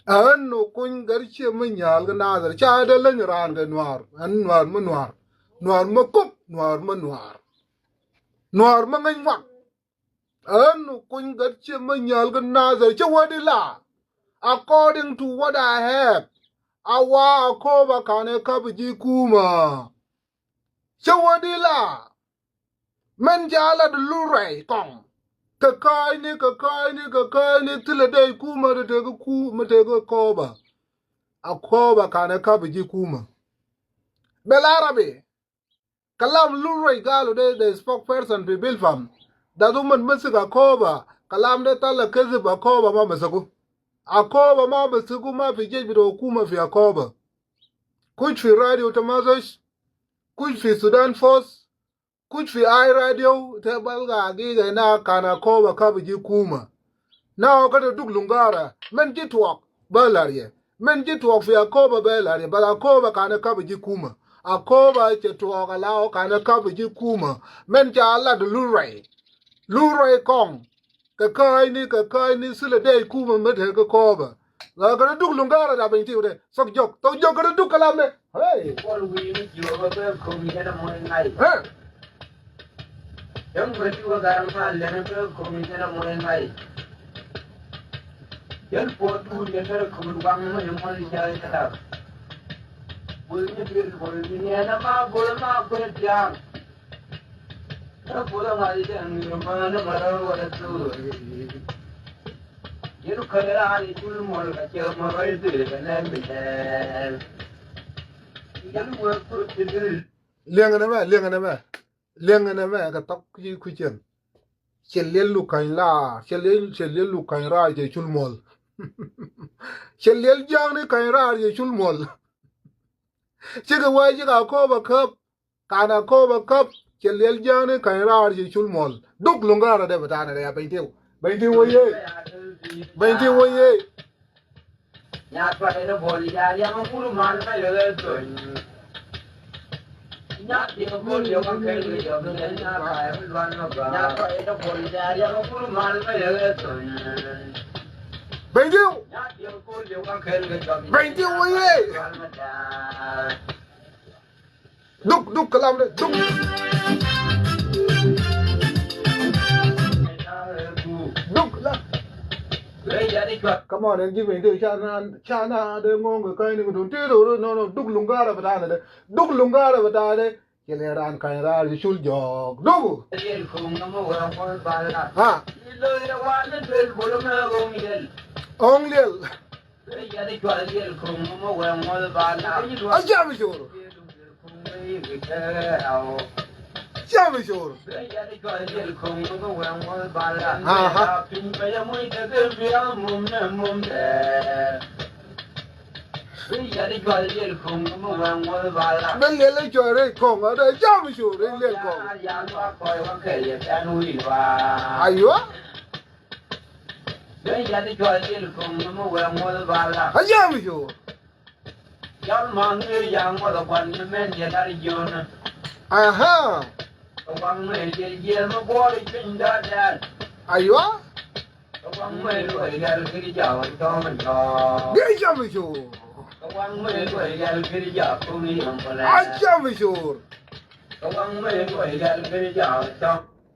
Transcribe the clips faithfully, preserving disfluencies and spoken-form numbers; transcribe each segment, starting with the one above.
Ɛ ɣän Okuny Gatciëk mi nyääl kä Nathir, ca dee leny raan kɛ Nuäär, ɣän Nuäär mi Nuäär, Nuäär mi kop, Nuäär mi Nuäär, Nuäär mi ŋäc ŋuak. Ɛ ɣän Okuny Gatciëk mi nyääl kä Nathir, cä wä di la. According to what I have, a wa Akoba kanɛ kap ji̱ kumä. Cä wä di la. Mɛn ca lat lul rɛy kɔŋ. Kɛ kääcni, kɛ kääcni, kɛ kääcni, thilɛ dee kumä, mi te kä ku, mi te kä Akoba. Akoba kanɛ kap ji̱ kumä. Bɛ la Arabi. Kalam lul rɛy galu de, the spokesperson fi Bilpam. That woman masik Akoba. Kalam de tala kizib, Akoba ma masiku. Akoba ma masiku, ma fi jesh bita hukuma fi Akoba. Kuc fi radio Tamazosh, kuc fi Sudan Post, kuc fi Eye Radio, te balga hagiga ina kan Akoba kap ji̱ kumä. Now kɛ te duk Lungara, mɛn ji̱ tuɔɔk bä la̱r yɛ. Mɛn ji̱ tuɔɔk fi Akoba bä la̱r yɛ, but Akoba kanɛ kap ji̱ kumä. Akoba cɛ tuɔɔk ala ɣöö kanɛ kap ji̱ kumä. Mɛn ca lat lul rɛy. Lul rɛy kɔŋ. Kɛ kääcni, kɛ kääcni, thilɛ dee kumä mi te kä Akoba. Ɣän kɛ te duk Lungara da Bɛny Tiw de. Thok jɔk, thok jɔk kɛ te duk kalam de. Hey. Puɔl wi̱i̱ mi jiök bä ko̱mi jɛn a moc ŋa̱c. Hey. Yäŋ bä jiök gat ma lɛn bä ko̱mi jɛn a moc ŋa̱c. Yɛn puɔl duun yɛn bä ko̱mi waŋ mi moc ja̱a̱c kɛ dap. Bul mi duel bul mi niɛn a ma bul ma kuɛ tiaŋ. Liɛŋɛ nɛmɛ, liɛŋɛ nɛmɛ. Liɛŋɛ nɛmɛ kɛ thɔk ci kucɛn. Cɛ liɛl luk ka̱ny raar, cɛ liɛl, cɛ liɛl luk ka̱ny raar cɛ cul muɔl. Cɛ liɛl jiaŋni ka̱ny raar cɛ cul muɔl. Cikɛ wee cikɛ Akoba käp. Kan Akoba käp, cɛ liɛl jiaŋni ka̱ny raar cɛ cul muɔl. Duk Lungara dee bɛ ta̱a̱nɛ dee ya Bɛny Tiw. Bɛny Tiw wä yee. Bɛny Tiw wä yee. Bɛny Tiw. Bɛny Tiw wä yee. Duk, duk, kalam de, duk. Duk, la. Come on, and give me this. Chana, chana, de ngong, kind of, don't tell you, no, no, duk Lungara bɛ ta̱a̱nɛ de. Duk Lungara bɛ ta̱a̱nɛ de. Cɛ liɛl raan ka̱ny raar ci cul jɔɔk. Duk. Ha. Ɔŋ liɛl. A jam cor. Jam cor. Aha. Bä liɛl a cor rɛy kɔŋ, a dee jam cor rɛy liɛl kɔŋ. Aywa. A jam cor. Aha. Aywa. Gɛ jam cor. A jam cor.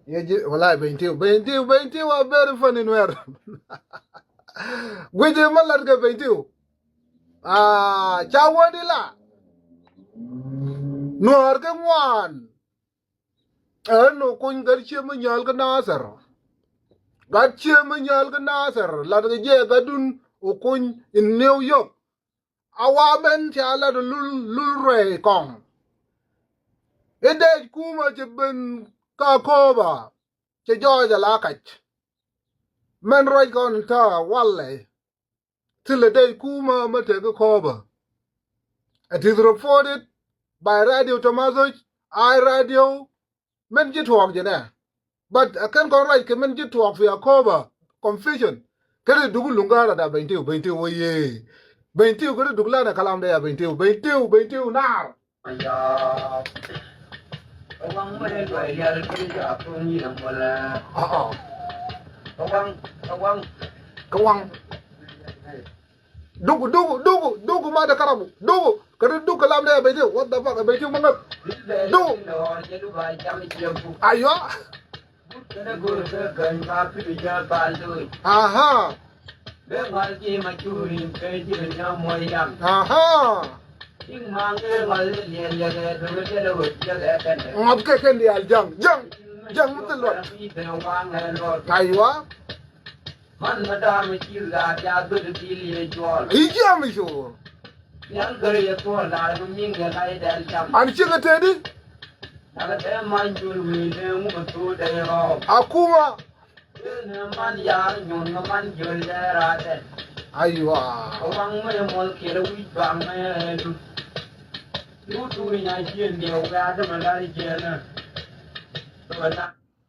Yɛ ji̱, walay Bɛny Tiw, Bɛny Tiw, Bɛny Tiw, a very funny Nuer. Guic ma lat kɛ Bɛny Tiw. Ah, ca wä di la. Nuäär kɛ ŋuan. Ɛn Okuny Gatciëk mi nyääl kä Nathir. Gatciëk mi nyääl kä Nathir. Lat kɛ jɛ gatdun Okuny in New York. A wa mɛn ca lat lul, lul rɛy kɔŋ. I̱ dee kumä cɛ ben kä Akoba. Cɛ jɔɔc ala kac. Mɛn ruac kɔn ta̱a̱ walɛ. Thilɛ dee kumä mi te kä Akoba. It is reported by Radio Tamazosh, Eye Radio, mɛn ji̱ tuɔɔk jɛ nɛ. But a kɛn kɔn ruac kɛ mɛn ji̱ tuɔɔk fi Akoba confusion. Kɛ ti duk Lungara da Bɛny Tiw, Bɛny Tiw wä yee. Bɛny Tiw kɛ ti duk lanɛ kalam dee ya Bɛny Tiw, Bɛny Tiw, Bɛny Tiw naar. Kä waŋ. Dugu, dugu, dugu, dugu, ma de karabu. Dugu. Kɛ ri duk kɛ lam de ɛ bɛy ti. What the fuck? Ɛ bɛy ti ma ŋäth. Dugu. Aywa. Aha. Aha. Ŋɔth kɛ kɛn diaal jaŋ, jaŋ, jaŋ mi thil luɔt. Aywa. I̱ jiam i̱ cu. An cikɛ tëëdi. Akuma. Aywa.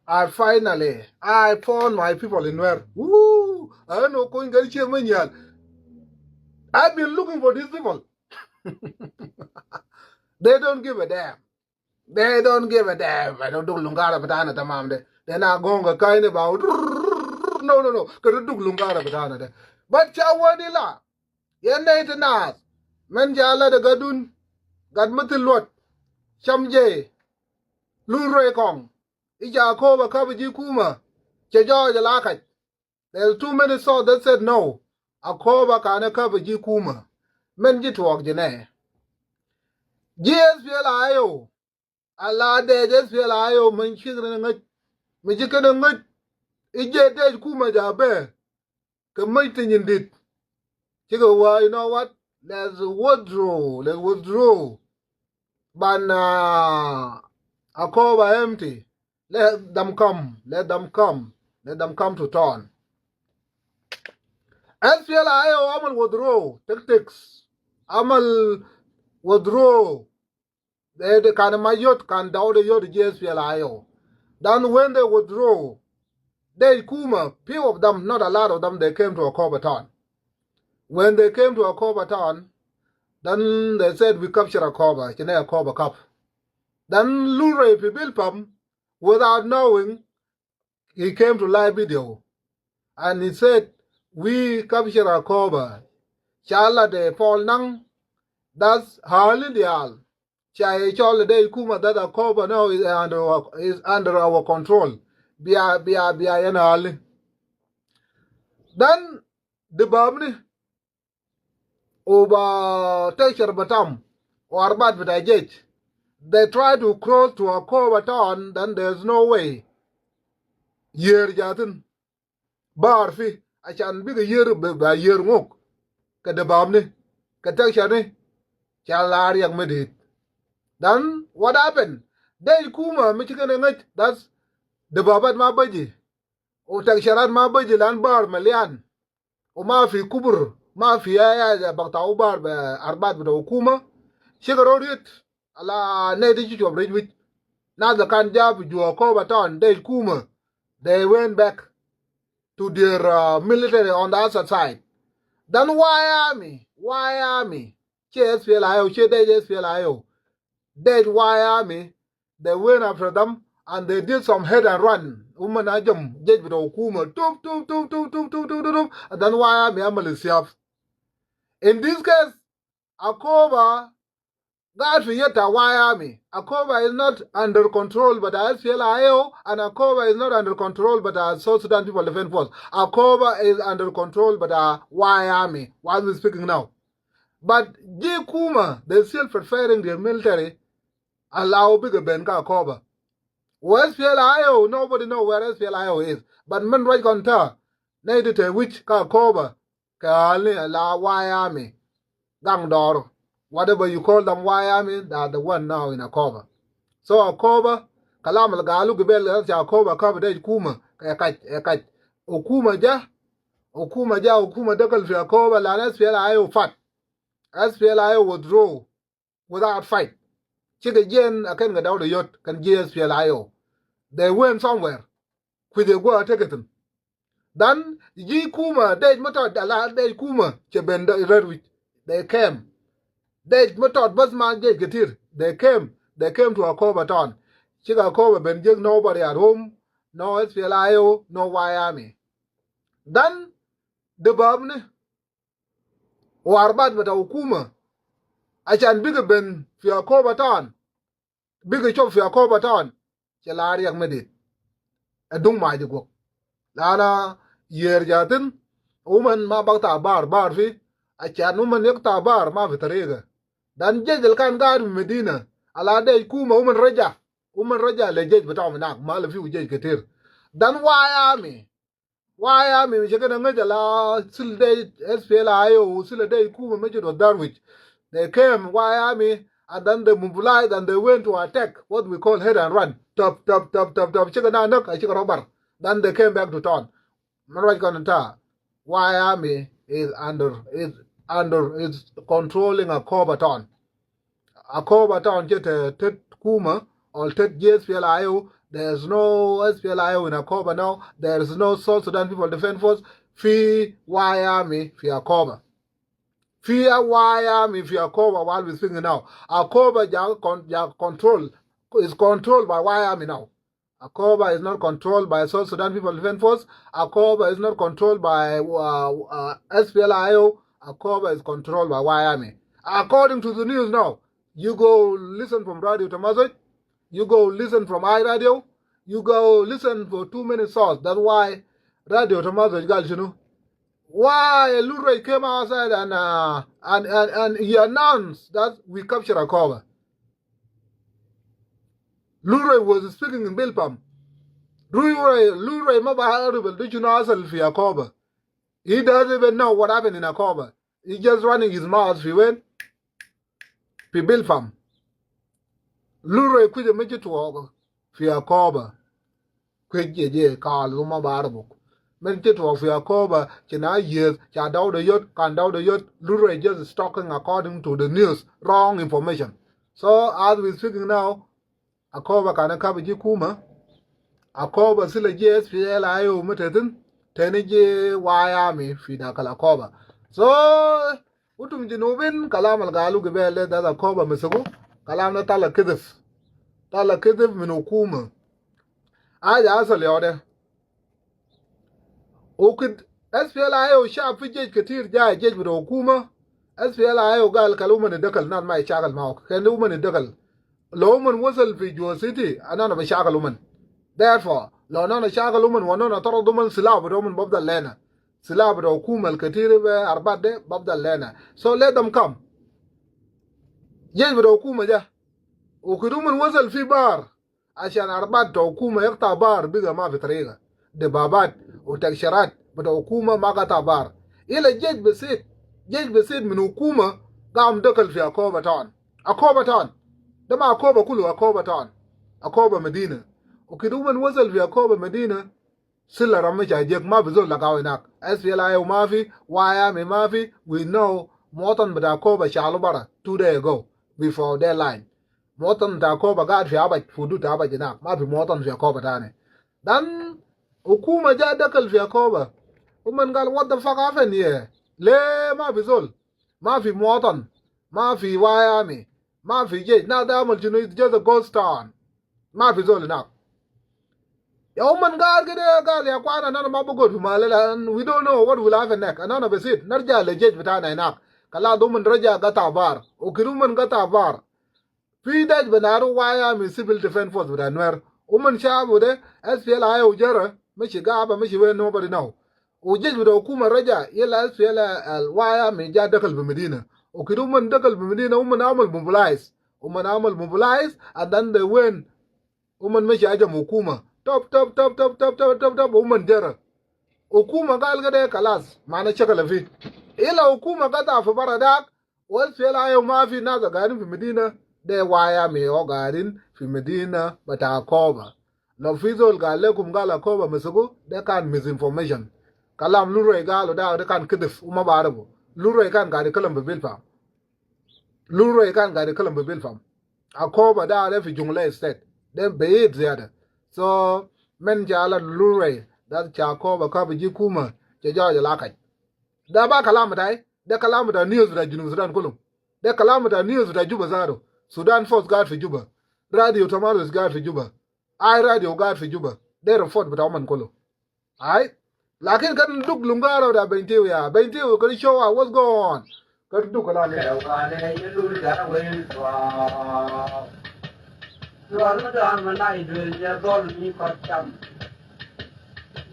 I finally, I found my people in Nuer. Woo! I know Kony Gari Chief Manuel. I've been looking for these people. They don't give a damn. They don't give a damn. I don't do lungara batana tamam de. They not going to kind about. No, no, no. Kɛ ri duk lungara batana de. But ca wani la. Yɛn nɛy ti naath. Mɛn ca lat ɛ gatdun. Gat mi thil luɔt. Cam jɛ. Lun rɛy kɔŋ. I̱ ca Akoba käp ji̱ kumä. Cɛ jɔɔc ala kac. There's too many sources that said no. Akoba kanɛ käp ji̱ kumä. Mɛn ji̱ tuɔɔk ji̱ nɛ. Ji̱ SPLA-IO. Ala dɛɛc SPLA-IO mɛn cikɛ ni ŋäc. Mi cikɛ ni ŋäc. I̱ jɛ dɛɛc kumä ja bɛ. Kɛ mäc ti nyin dit. Cikɛ wä, you know what? Let's withdraw. Let's withdraw. Ban, uh, Akoba empty. Let them come. Let them come. Let them come to town. SPLA-IO amal withdraw tactics. Amal withdraw. They, they kan ma yot, kan daw de yot ji̱ SPLA-IO. Then when they withdraw, they kumä, few of them, not a lot of them, they came to Akoba town. When they came to Akoba town, then they said, "We capture Akoba, ci nɛ Akoba käp." Then Lure Pibil Pam, without knowing, he came to live video and he said, "We capture Akoba." Ca la de Paul Nang, that's Harlin Dial. Ca ye cɔl de kumä that Akoba now is under our, is under our control. Bia, bia, bia yɛn Harlin. Then the Bamni, Uba tɛcɛr bɛ tam, ɔ arbat bita jec. They try to cross to Akoba town, then there's no way. Yiër jathin. Bar fi, acan bikɛ yiër bɛ, bɛ yiër ŋok. Kɛ debabni, kɛ tɛcɛrni, ca la riɛk mi dit. Then what happened? Dec kumä mi ci kɛn ɛ ŋäc, that's debabat ma bäji. Ɔ tɛcɛrat ma bäji lan bar mɛ lian. Ɔ ma fi kubur, ma fi ya, ya, ya bakta ubar bɛ arbat bita hukuma. Cikɛ rɔ riet, ala nɛy ti ci cuɔp rɛc wi̱c. Nath kan jap juɔ Akoba town, dec kumä. They went back to their, uh, military on the other side. Then White Army, White Army. Ci SPLA-IO, ci dec SPLA-IO. Dec White Army, they went after them and they did some hit and run. Women a jom jec bita hukuma. Tup, tup, tup. And then White Army amal siap. In this case, Akoba gat fi yet ta White Army. Akoba is not under control bita SPLA-IO, and Akoba is not under control bita South Sudan People Defense Force. Akoba is under control bita White Army while we speaking now. But ji̱ kumä, they still preparing their military. Allow bigger ben ka Akoba. Where SPLA-IO, nobody know where SPLA-IO is. But mɛn ruac kɔn tää, nɛy ti te wi̱c ka Akoba, kɛ Harlin la White Army. Gaŋ dɔɔr. Whatever you call them, White Army, they are the one now in Akoba. So Akoba, kalam al galu gibel, ca Akoba käp dec kumä, ɛ kac, ɛ kac. Hukuma ja, hukuma ja, hukuma dakal fi Akoba, lan SPLA-IO fat. SPLA-IO withdraw without fight. Cikɛ jiɛn a kɛn kɛ daw de yot kɛn jiɛ SPLA-IO. They went somewhere. Kui̱ dee guɔ a tekɛ thin. Then ji̱ kumä, dec mi tɔt ala dec kumä cɛ ben rɛr wi̱c. They came. Dec mi tɔt bäth ma jec kɛ tir. They came. They came to Akoba town. Cikɛ Akoba ben jek, nobody at home. No SPLA-IO, no White Army. Then the Bamni, Wa arbat bita hukuma. Ashan bikɛ ben fi Akoba town. Bikɛ cop fi Akoba town. Cɛ la riɛk mi dit. Ɛ duŋ mac guɔk. Lana yiër jathin. Women ma bak ta bar bar fi. Ashan women yek ta bar ma fi tariga. Dan jej al kan gaid fi Medina. Ala dej kuma women raja. Women raja le jej bita mi nak. Ma le fi jej ketir. Dan White Army. White Army mi cɛ kɛn ŋäc ala sil dee S P L A I O, sil dee kuma mi ci dɔ Darwich. They came, White Army, and then they mobilized and they went to attack what we call hit and run. Tap, tap, tap, tap, tap, cikɛ na näk, cikɛ rɔ bar. Then they came back to town. Mɛ ruac kɔn ta, White Army is under, is under, is controlling Akoba town. Akoba town cɛ te tet kuma or tet ji̱ S P L A I O. There is no S P L A I O in Akoba now. There is no South Sudan People Defense Force. Fi White Army fi Akoba. Fi White Army fi Akoba while we speaking now. Akoba ja con-, ja control, is controlled by White Army now. Akoba is not controlled by South Sudan People Defense Force. Akoba is not controlled by, uh, uh, S P L A I O. Akoba is controlled by White Army. According to the news now, you go listen from Radio Tamazuj, you go listen from I Radio, you go listen for too many sources. That's why Radio Tamazuj gal shinu. Why Lurey came outside and, uh, and, and, and he announced that we capture Akoba. Lurey was speaking in Bilpam. Lurey, Lurey ma ba arif al du shunu hasal fi Akoba. He doesn't even know what happened in Akoba. He just running his mouth fi wen? Fi Bilpam. Lurey kuja mi ci tuɔɔk fi Akoba. Kuec jiɛ jiɛ kaal thum ma ba arif buk. Min ci tuɔɔk fi Akoba, ci na yieth, ca Dawda Yot, kan Dawda Yot, Lurey just talking according to the news, wrong information. So as we speaking now, Akoba kan kap ji̱ kuma. Akoba silɛ ji̱ S P L A I O mi te thin, teni ji̱ White Army fi dakal Akoba. So, utum Junubin, kalam al galu gibel de, da Akoba misiku, kalam na tala kidhif. Tala kidhif min hukuma. Aja asal yode. Ukid S P L A I O shab fi jesh ketir, ja jesh bita hukuma. S P L A I O gal kal uman idakal, nas ma ishakal ma ok. Kan uman idakal. Lo uman wasal fi Juba city, ana na bashakal uman. Therefore, lo ana na shakal uman, wa ana na tarad uman, silah bita uman bafdal lena. Silah bita hukuma al ketir be arbat de bafdal lena. So let them come. Jesh bita hukuma ja. Ukid uman wasal fi bar. Ashan arbat ta hukuma yakta bar biga ma fi tariga. Dababat u taksharat bita hukuma ma gata bar. Ila jesh besit, jesh besit min hukuma gam dakal fi Akoba town. Akoba town. De ma Akoba kulu, Akoba town. Akoba Medina. Ukid uman wasal fi Akoba Medina. Sila rami ca jek, ma fi zol lagau inak. S P L A I O ma fi, White Army ma fi, we know. Muwatan bita Akoba shalu bara two day ago, before deadline. Muwatan ta Akoba gaid fi Abaj, fi hudud ta Abaj inak. Ma fi muwatan fi Akoba tani. Dan hukuma ja dakal fi Akoba. Uman gal, what the fuck happened here? Le ma fi zol. Ma fi muwatan. Ma fi White Army. Ma fi jesh. Nas de amal shunu, it's just a ghost town. Ma fi zol inak. Ya uman gal kede gal ya kwana, nana ma bugod fi malela, and we don't know what will happen next. Anana besit, narja le jesh bitana inak. Kala uman raja gata bar. Ukid uman gata bar. Fi dej benaru White Army civil defense force bita Nuer. Uman shabu de, S P L A I O jere, mashi gaba, mashi wen, nobody know. U jesh bita hukuma raja, yala S P L A I O White Army ja dakal fi Medina. Ukid uman dakal fi Medina, uman amal mobilize. Uman amal mobilize, and then they went. Uman mashi ajam hukuma. Top, top, top, uman jere. Hukuma gal kede kalas, mana shakala fi. Ila hukuma gata fi bara dak, Wa S P L A I O ma fi, nas gaidin fi Medina, de White Army o gaidin fi Medina bita Akoba. Lo fi zol gal lekum gal Akoba misiku, de kan misinformation. Kalam Lurey galu de, de kan kidhif, uma barifu. Lurey kan gaid kalam bi Bilpam. Lurey kan gaid kalam bi Bilpam. Akoba de, de fi Jonglei State. De beid ziyada. So, men jala Lurey, de ca Akoba kap ji̱ kuma, ca jɔɔj lakaj. De ba kalam tai. De kalam bita news bita Junub Sudan kulu. De kalam bita news bita Juba zatu. Sudan Post gaid fi Juba. Radio Tamazuj gaid fi Juba. Ai Radio gaid fi Juba. De report bita uman kulu. Ai. Lakin kan duk lungara bita Bentiu ya. Bentiu kan show what's going on. Kä duk kɛ la ni. Kɛ wanɛ yɛ lul garɛ wee luaak. Luaak ni dɔ̱a̱n mi lay duël yɛ dhɔl mi kɔt cam.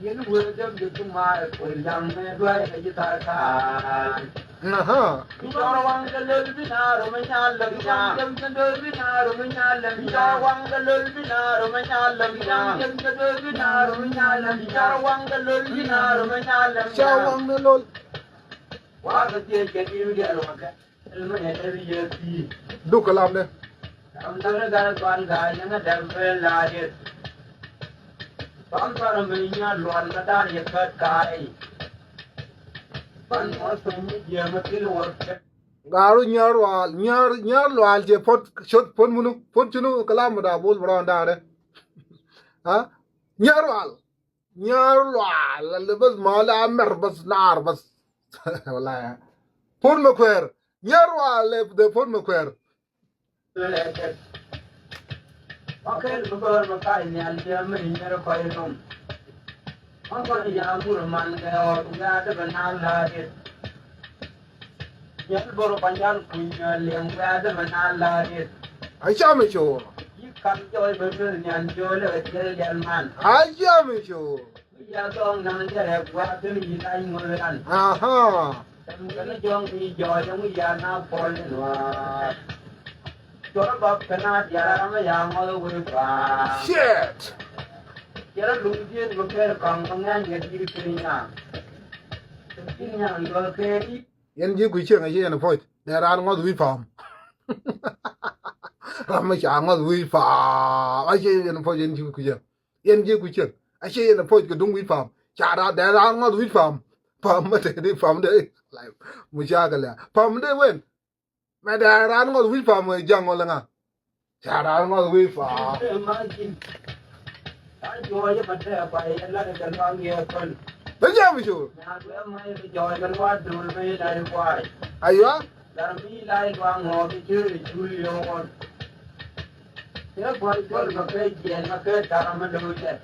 Yɛn wee däm jɛ tum a ɛ kuël jaŋ mɛ duay kɛ ji̱ thar kaar. Aha. Mi cɔr waŋ kɛ lel bi naar mi nyal lɛm nyam. Cɔr waŋ kɛ lel bi naar mi nyal lɛm nyam. Cɔr waŋ kɛ lel bi naar mi nyal lɛm nyam. Cɔr waŋ kɛ lel bi naar mi nyal lɛm nyam. Cɔr waŋ kɛ lel bi naar mi nyal lɛm nyam. Cɔr waŋ kɛ lel. Wa kɛ thiec kɛ diw dial wa kɛ. Duk kɛ lamdɛ. Garu nyar wal, nyar, nyar lual jɛ pot, shot pot munu, pot chunu kɛ lamdɛ bul bran dare. Ha? Nyar wal. Nyar lual, la bas ma la mer bas nar bas. Wala ya. Pon me kwer. Nyar lual le de pon me kwer. A cam i̱ cor. A cam i̱ cor. Aha. Shit. Yɛn ji̱ kui̱ cieŋ a ci yɛn a puɔ̱c dee raan ŋɔth wi̱i̱ pa̱a̱m. Ram mi ca ŋɔth wi̱i̱ pa̱a̱m a ci yɛn a puɔ̱c yɛn ji̱ kui̱ cieŋ. Yɛn ji̱ kui̱ cieŋ a ci yɛn a puɔ̱c kɛ duŋ wi̱i̱ pa̱a̱m. Ca raan dee raan ŋɔth wi̱i̱ pa̱a̱m. Pa̱a̱m mi te di pa̱a̱m dee. Like, mucakɛ lɛ pa̱a̱m dee wen. Mɛ dee raan ŋɔth wi̱c pa̱a̱m ɛ ja̱ŋ ɣɔl ɛŋa. Ca raan ŋɔth wi̱c pa̱a̱m. Bɛ jam i̱ cur. Aywa.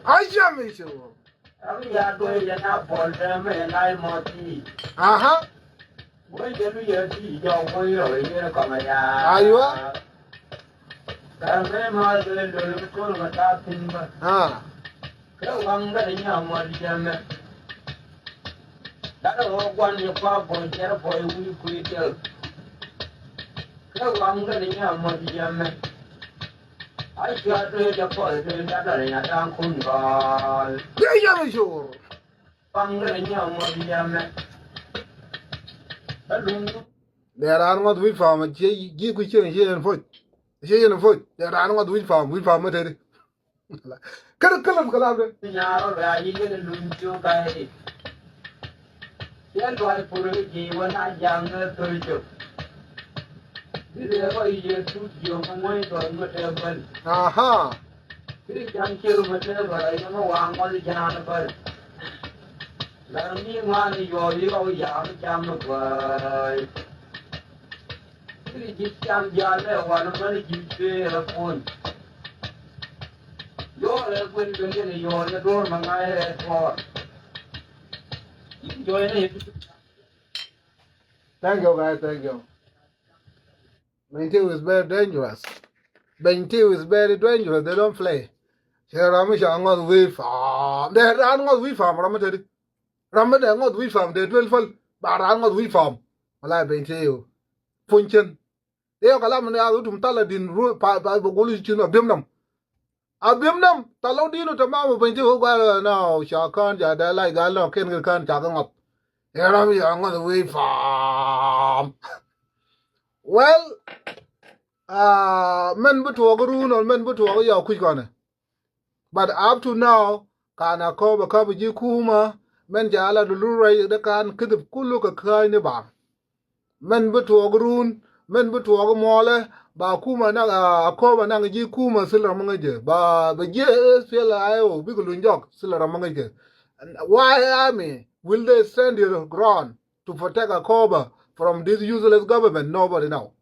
A jam i̱ cur. Aha. Aywa. Ah. Bia yam i̱ cur. Dee raan ŋɔth wi̱c pa̱a̱m a cie ji̱ kui̱ cieŋ cie yɛn puɔ̱c. Cie yɛn puɔ̱c dee raan ŋɔth wi̱c pa̱a̱m wi̱c pa̱a̱m mi teti. Kɛn kälem kɛ lam de. Aha. Kiri jam cir mi te bä yɛ mi waŋ ŋɔth ja̱a̱n bä. Lar mi ŋuan yɔɔl yɔw yam jam bä. Kiri ji̱ cam jal ɛ wan män ji̱ cuee rɛ puɔ̱ny. Yɔɔl ɛ guin bä yɛn yɔɔl ɛ duɔ̱ɔ̱r ma ŋa̱c rɛ tuɔɔr. Ji̱ jɔɔy ni. Thank you, guys. Thank you. Bentiu is very dangerous. Bentiu is very dangerous. They don't play. Cɛ ram mi ca ŋɔth wi̱i̱ pa̱a̱m. Dee raan ŋɔth wi̱i̱ pa̱a̱m ram mi teti. Ram mi dee ŋɔth wi̱i̱ pa̱a̱m dee duel päl. Ba raan ŋɔth wi̱i̱ pa̱a̱m. Wala Bentiu. Puny cien. Dee yɔ kɛ lam ni a ɣöö tum thal a din ruɔ̱ pa, pa, pa gol i̱ cin a bi̱em nam. A bi̱em nam thal a din ɔ te mam ɔ Bentiu ɣöö gua̱a̱r ɛ na ɔ ca kään ca dee lac gal nɔ ken kɛ kään ca kɛ ŋɔth. Yɛ ram yɛ ŋɔth wi̱i̱ pa̱a̱m. Well, ah, mɛn bi tuɔɔk run ɔ mɛn bi tuɔɔk yɛ kuc kɔnɛ. But up to now, kan a kɔp a kap ji̱ kumä mɛn ca la dulu ruac de kan kidhip kulu kɛ käny ni ba. Mɛn bi tuɔɔk run, mɛn bi tuɔɔk muɔlɛ, ba kumä naŋ a kɔp a naŋ ji̱ kumä thil ram mi ŋäc jɛ. Ba, ba ji̱ SPLA-IO bikɛ luny jɔk thil ram mi ŋäc jɛ. Why army will they stand your ground to protect Akoba from this useless government? Nobody know.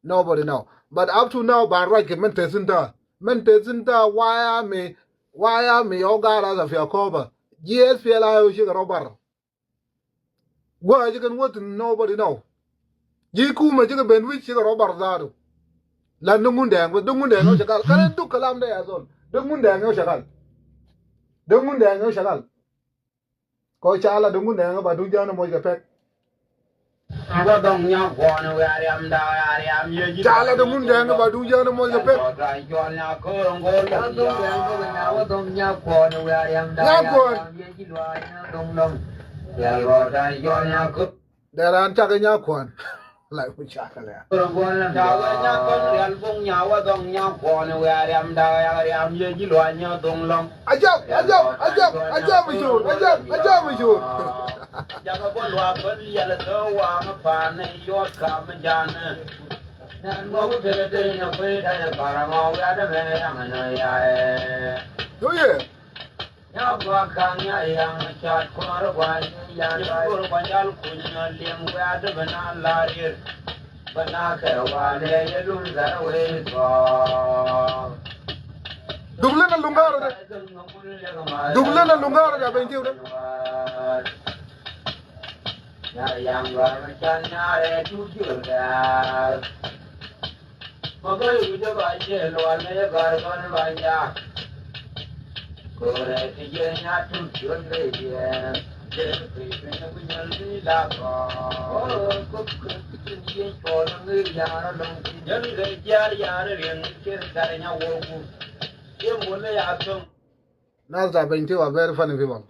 Nobody know. But up to now, ba ruac kɛ mɛn te thi̱n tää. Mɛn te thi̱n tää, why army, why army ɔ ga̱a̱r a fi Akoba? Ji̱ SPLA-IO cikɛ rɔ bar. Gua̱a̱ cikɛn wä thi̱n, nobody know. Ji̱ kumɛ cikɛ ben wi̱c cikɛ rɔ bar zaadu. Lan dee Ŋundɛɛŋ bä, dee Ŋundɛɛŋ ɛ wä cɛ gal. Kɛn ɛ duk kɛ lam dee ya zol. Dee Ŋundɛɛŋ ɛ wä cɛ gal. Dee Ŋundɛɛŋ ɛ wä cɛ gal. Kɔ ca la dee Ŋundɛɛŋ ɛ ba duŋ jään ɛ moc kɛ pɛk. Ca la dee Ŋundɛɛŋ ɛ ba duŋ jään ɛ moc kɛ pɛk. Nyakuɔn. Dee raan cakɛ Nyakuɔn. Like mi cakɛ lɛ. Ajab, ajab, ajab, ajab, mashur, ajab, ajab, mashur. Oh yeah. Duk lena luŋ gaarä dɛ. Duk lena luŋ gaarä dɛ, a ben tiw dɛ. Nas da ben tiw a very funny people.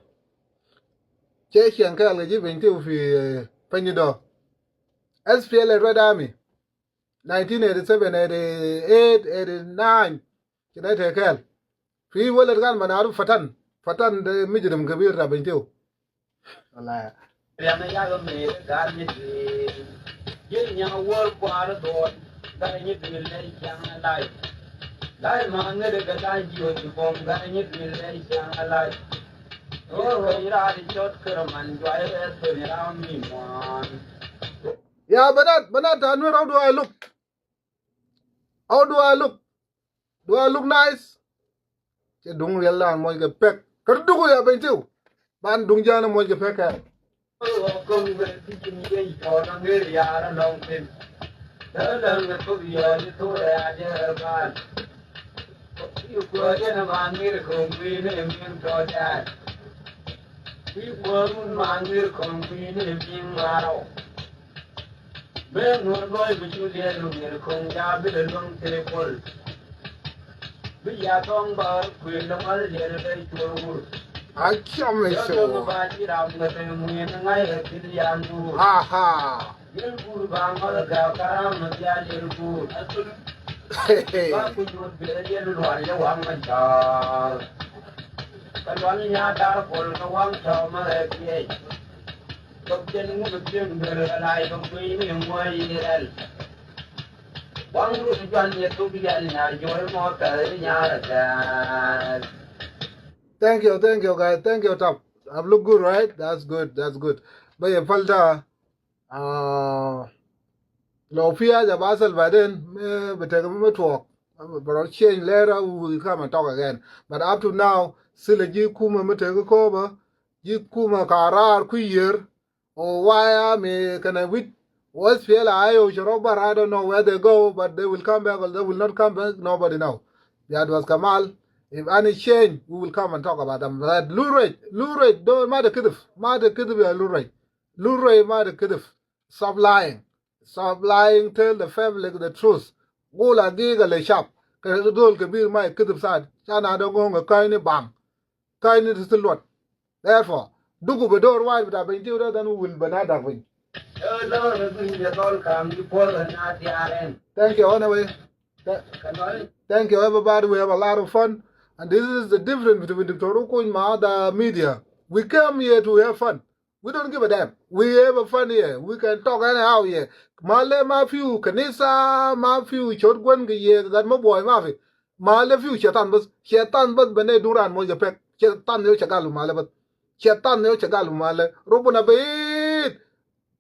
Cɛ ciɛŋ kɛɛl kɛ ji̱ ben tiw fi, eh, Panyudɔ. S P L A Red Army. Nineteen eighty seven, eighty eight, eighty nine. Ci nɛ tɛ kɛɛl. Fi wä lät kan manaru Fatan. Fatan de mijrim kebir ta ben tiw. Wallahi. Riɛm yak mëë gat nyi duëël. Ji̱ nyaŋ wuɔ̱r kua̱r dhuɔ̱ɔ̱l. Gat nyi duëël lɛ ciaŋ lay. Lay ma ŋet kɛ lay jiöt buɔ̱m. Gat nyi duëël lɛ ciaŋ lay. Ŋet kɛ iraar cɔt kärɛ man juay rɛth kɛ iraar mi muaan. Ya banat, banat ta Nuer, how do I look? How do I look? Do I look nice? Cɛ duŋ riɛl dan moc kɛ pek. Kä duku ya ben tiw. Ban duŋ jään moc kɛ pek kɛ. Mëë ŋuɔ̱t gɔɔy bi cu liɛl luŋ yɛl ko̱ŋ ca bi lɛ luŋ tëë pol. Bi ya tɔŋ ba kuël lɛ mal liɛl bɛ cuɔl wur. A cam mi so. Yɔ ba ci ram ŋɛ pɛ ŋuɛn ŋa̱c ɛ thil yan wur. Aha. Yel wur ba ŋɔl gak karam mi dial yel wur. Ba ku nyuɔt bi yel lual yɛ waŋ ma jaal. Ka lual nya dar pol ka waŋ tɔmɛ ɛ kiɛc. Thank you, thank you, guys. Thank you, Tap. I've look good, right? That's good, that's good. Bä yɛ päl da. Ah, lɔ fi haja ba hasal baden, mi bi tek mi tuɔk. Bɛ rɔ change later, we will come and talk again. But up to now, still a ji̱ kumɛ mi tek kɔbä. Ji̱ kumɛ ka raar kui̱ yiër. O waya mi kɛnɛ wi̱c. O S P L A I O cɛ rɔ bar, I don't know where they go, but they will come back or they will not come back, nobody know. Yat was Kamal, if any change, we will come and talk about them. But Lul Rɛc, Lul Rɛc, don't, ma te kidhib, ma te kidhib ya Lul Rɛc. Lul Rɛc ma te kidhib. Stop lying. Stop lying, tell the public the truth. Gul a giga le shap. Kɛ dhol kebir ma kidhib sad. Ca na dɔ ŋo̱o̱ŋ kɛ ka̱ny ni baŋ. Ka̱ny ni ti luɔt. Therefore, duku bɛ door wide bita ben tiw dɛ, then we will bɛ na dak piny. Thank you, anyway. Th-, thank you, everybody. We have a lot of fun. And this is the difference between Doctor Ukuny ma other media. We come here to have fun. We don't give a damn. We have a fun here. We can talk anyhow here. Malɛ ma few kanisa, ma few church gwen kɛ yɛ gat ma boy ma fi. Malɛ few shaitan bas. Shaitan bas bene duran mo japek. Shaitan yo shagal malɛ bas. Shaitan yo shagal malɛ. Rubuna beit.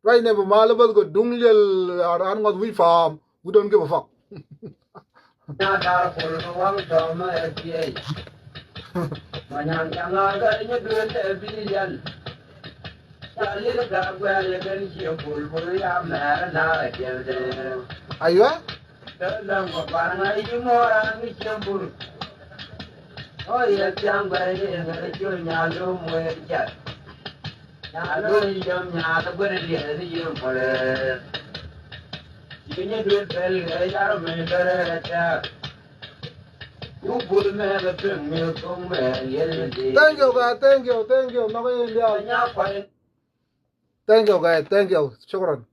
Right now, malɛ bas go dung liel aran ngot we farm. We don't give a fuck. Aywa. Thank you, guys. Thank you, thank you, thank you. Nɔk in diaal. Thank you, guys. Thank you. Shukran.